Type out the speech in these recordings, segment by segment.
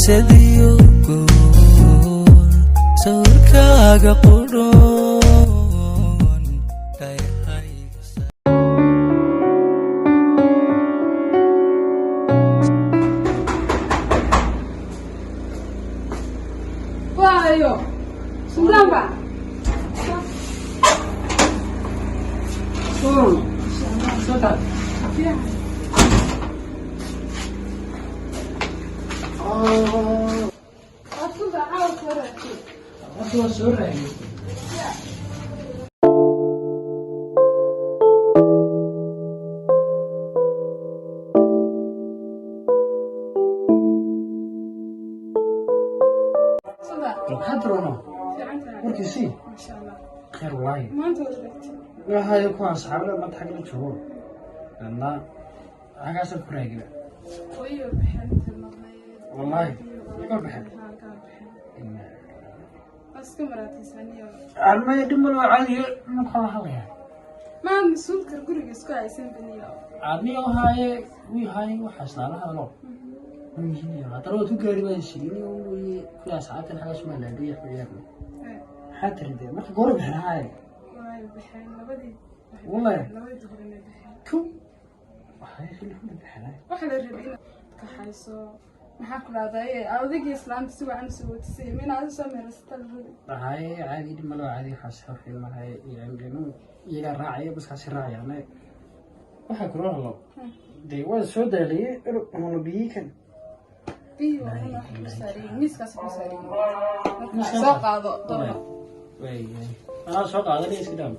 Sadiyo guur sawirkaaga qudhoon dhayahayga. Waayo, Suldaan ba? Waa Suldaan, caawa soo raadiyey. Waa soo raagay. Suldaan. Maxaa tirono? Fiican tahay. Warkiisii. Maasha Allah. Khayr wallaahi. Maanta waad raagtay. Waxaa ku asxaabada maanta xagga la joogo. Dadna xaggaasaan ku raagay. Hooyo baxeen inta maqnayd. Wallaahi, iga baxeen. Haa, kaa baxeen. Waa iska maraataysaniyo. Armaya dhib malo, caadi ma kala hadlaya. Maa mas-uulka guriga isku haysan baniyo. Adniga waxaaye wii haaye waxaas laala hadlo. Haddana waad ku gaari baan siini weye kula asxaabtan xaggaas ma laadhiya ku ciyaarna. Maxaa tiri dee marka goor bixin haaye. Way baxeen labadii. Wallaahi. Labadii duhurnay baxeen. Ku waxay xilli xun bixinay. Waxaa la rabay inaad kaxayso. Maxaa ku dhahday odayga islaamta si wacan usoo watisay mina aad usoo meerasata la rabay. Waxaaye caadi dhib malo, caadi waxaas xil malahay, iyagaa raacaya baskaasi raacaya. Waxaa kula hadlo dee waa soo daaliyey una biyii kan. Biyii waa run, wax ku saariyey miiskaas ku saariyey. Marka soo qaado doono. Way anaa soo qaadanaya, iska dhaam.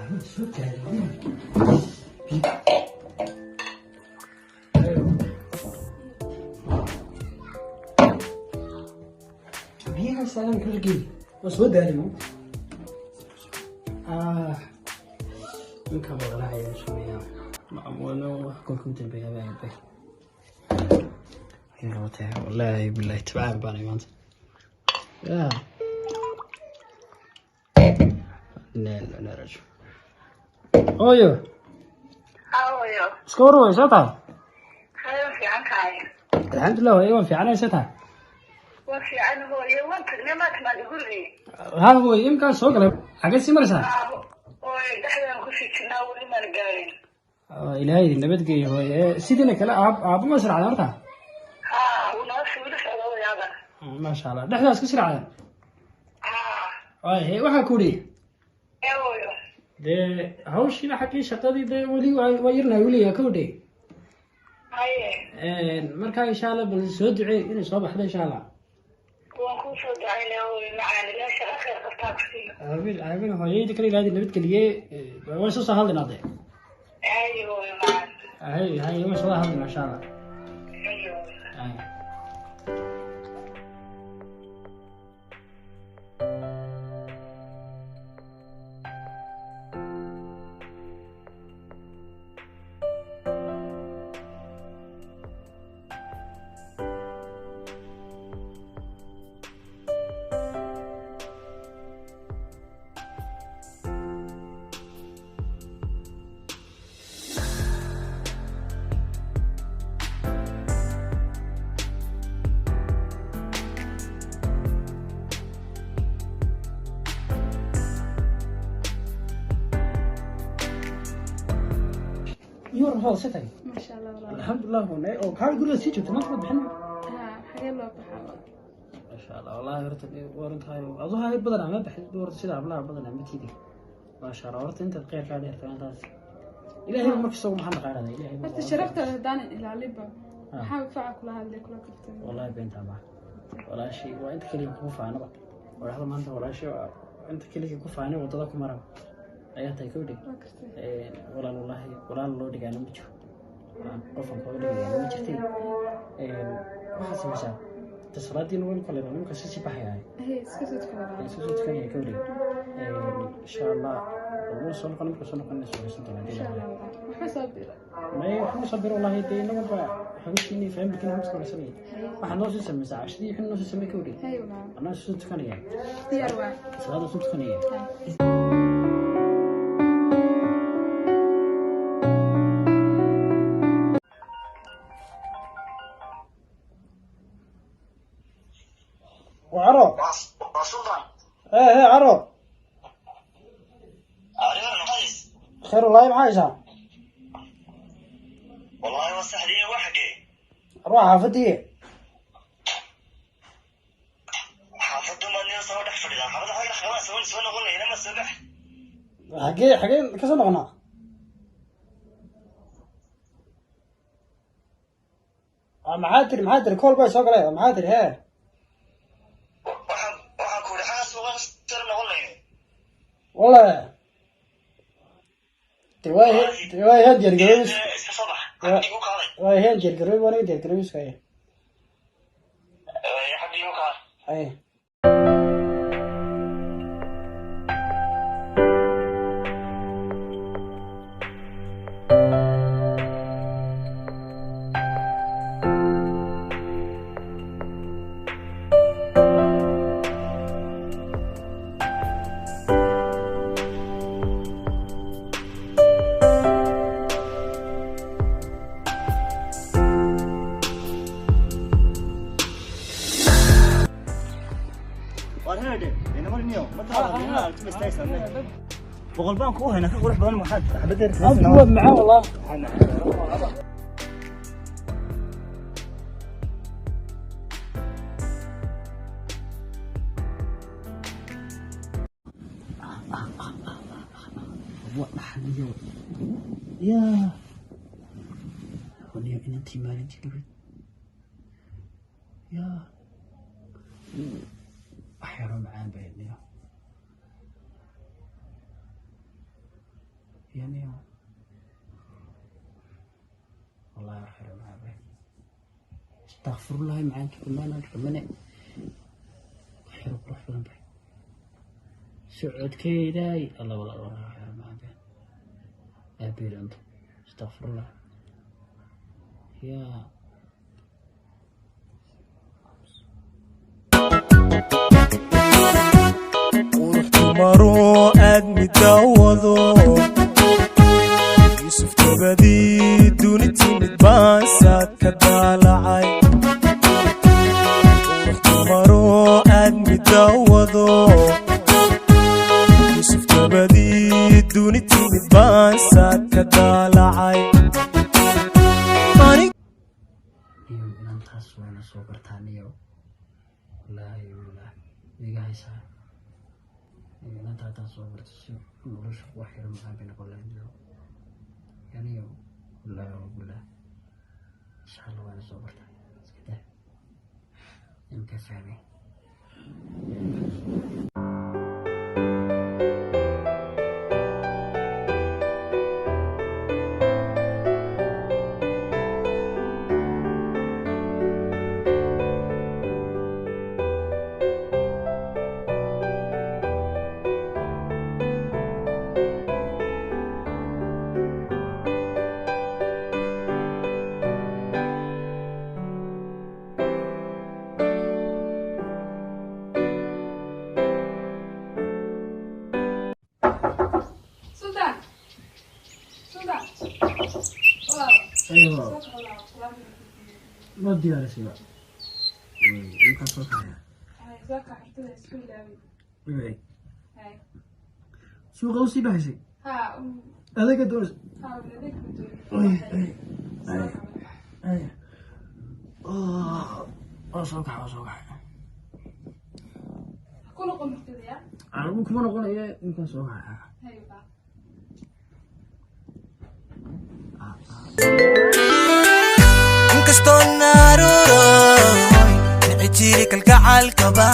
Ayuu soo daaliyey. Biyaha saaran rargey waa soo daalimo. Ah, ninka walaalaha sameeyaa macmuuno wax kolka u dambeeya baa bay qabatay. Wallaahi billahi tabcaan baan maanta. Ya narajo hooyo. Hooyo. Iska war way soo tahay. Hayo, fiican tahay. Alxamdulilah hooyo, waan fiicanay, soo tahay. Waa fiican hooyo, waan tagnay, maad timaad gurigii. Ha hooyo, imkaan soo galay. Xagee sii maraysaa? Hooyo, dhexdaan kusii jirnaa, weli maan gaarin. Ilaahay idin nabadgeeyo hooye. Sidiina kale aab aabbo ma siracday horta? Haa, wuu nala sii weli socda hooyada. Maasha Allah, dhexdaas ka siracday. Haa. Waay waxaa ku idhi Ee hooyo. Dee hawshiina xaggii shaqadii dee weli waa yarnahay weliga kowdhe. Haye. Markaa insha Allah bal soo ducee inay soo baxdo insha Allah. Waan kuu soo ducaynaa hooyo macaan, ilaa shaqa khayr qabtaa ku siiyo. Aamin aamin hooyayda kale ilaahay nabadgeliye. Waan soo hadlaynaa dee. Haye hooyo macaan. Hay hay, waan soo hadlaynaa insha Allah. Haye hooyo. Hay. Yur hoo sitay. Maasha Allah walaal. Alxamdulilah hone oo kaa guriga sii joogta maanta ma bixin. Haa, xagee loo baxaa? Maasha Allah, wallahi horta waran tahay aduha ay badan ama bixin horta sida hablaha badan ama tiidi. Maasha Allah, horta intaad khayrkaa dheertay intaas ilaahay markasta ugu maxad naqaanada ilaahay. Horta sharaftaada haddaanan ilaalinba, maxaa faca kula hadlay kula kartay? Wallahi beentaa ma walaashii waa inta keliya kugu faanaba walaahda maanta, walaashii waa inta keliya ku faanay wadada ku mara ayaa tahay kowdhe. Waa kartay. Walaal, wallaahi walaal loo dhigaana ma jiro, qofan kooga dhigayaana ma jirtay. Waxaad samaysaa Ta salaadiina waynu kale nimanka si sii baxayaa. Hey, iska soo tuka walaal. Soo soo tukanaya ka wareeg. Insha Allah wuu soo noqon, markuu soo noqon soo wareysan doonaa. Insha Allah walaal. Waxba soo bira. May waxba soo biro wallahi, dee inaga ba hawshiinii familkiina waxaan iska wareysanaya. Waxaa noo sii sameysaa cashadii, wixii noo sii samey ka wareeg. Hey walaal. Anaa soo tukanaya. Diyaar waa. Salaada soo tukanaya. Hay. Caro. Waa Sultan. Ee ee caro. Arrimaha maxays? Khayr wallahi, maxaa haysaa? Wallahi waa saxdii, waa xagee? Ruuxa xaafadii. Xaafaddu ma nin soo dhex fadhidaa, xaafadda xagga dhex qabaa, soo noqon lahayna ma soo bax. Xagee ka soo noqonaa? Maxaa tiri? Call bay soo galay, maxaa tiri hee? Waxaan ku idhi xagga suuqa soo noqon lahayna. Wala de waa de waa heen diyaar garoobis. Iska soo bax, xaggii ku qaaday. Waa heen diyaar garoobi, waa diyaar garoobiska ay. Xaggii ku qaaday. Ay. 100 baan ku haynaa, ka qurux badan maxaad xabadda? Waa macaan wallah. Yaa waniyo inantii maalintii dhaweyd yaa wax yaroo macaan bay niyo ya niyo, wallahi wax yaroo macaan bay, astakfirullahi, macaankii dhammaanaan dhamane, wax yaroo qurux badan bay socodkeeday alla wala wala, wax yaroo macaan bay aabeed cunto, astakfirullah yaa. Qurux dumaroo aad midaawado, Yuusuf dabadii duni timid baan saad ka daalacay. Qurux dumaroo aad midaawado, Yuusuf dabadii duni timid baan saad ka daalacay. Niyo inantaas waana soo bartaa niyo, wallaahi wallaahi iga haysaa. Niyo inanta haddaan soo barto si nolosha wax yaro macaan bay noqon lahayd niyo, ya niyo, wallaahi wabillah, insha Allah waana soo bartaa, iska daa imka fahmay. Sultan. Sultan. Walaal. Aywa. Soo kaco walaal. Salaam. Ma diyaarisay ba intaa soo kacaya? Hay, soo kac, cuntada isku ilaawin. Hay. Suuqa usii baxaysay? Ha, Adeega doonaysa? ha, adeeg ku Ay, doonay. ay, ay. Waa soo kaca, waa soo kaca. Ku noqon martida ya. Anigu kuma noqonaya, inkaan soo kaca. Hay walaal. Inkastoo naaruroy nici jiri kalgacalkaba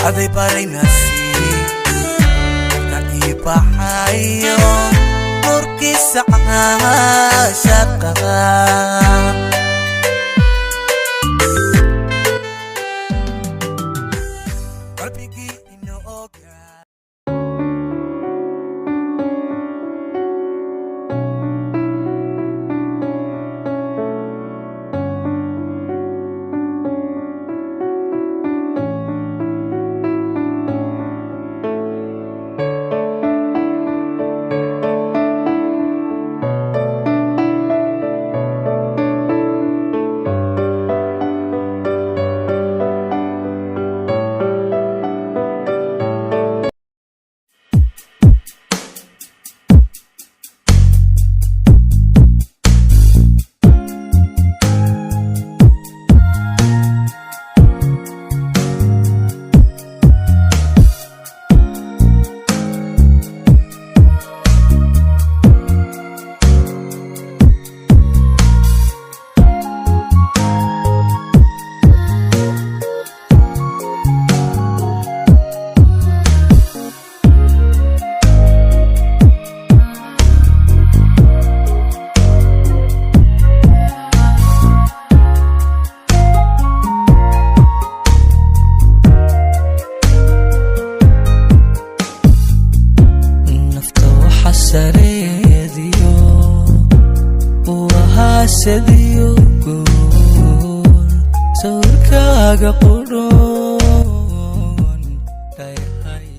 aday baraynasi ka ii baxayo nurkiisa caashaqa. Indhahaaga qudho.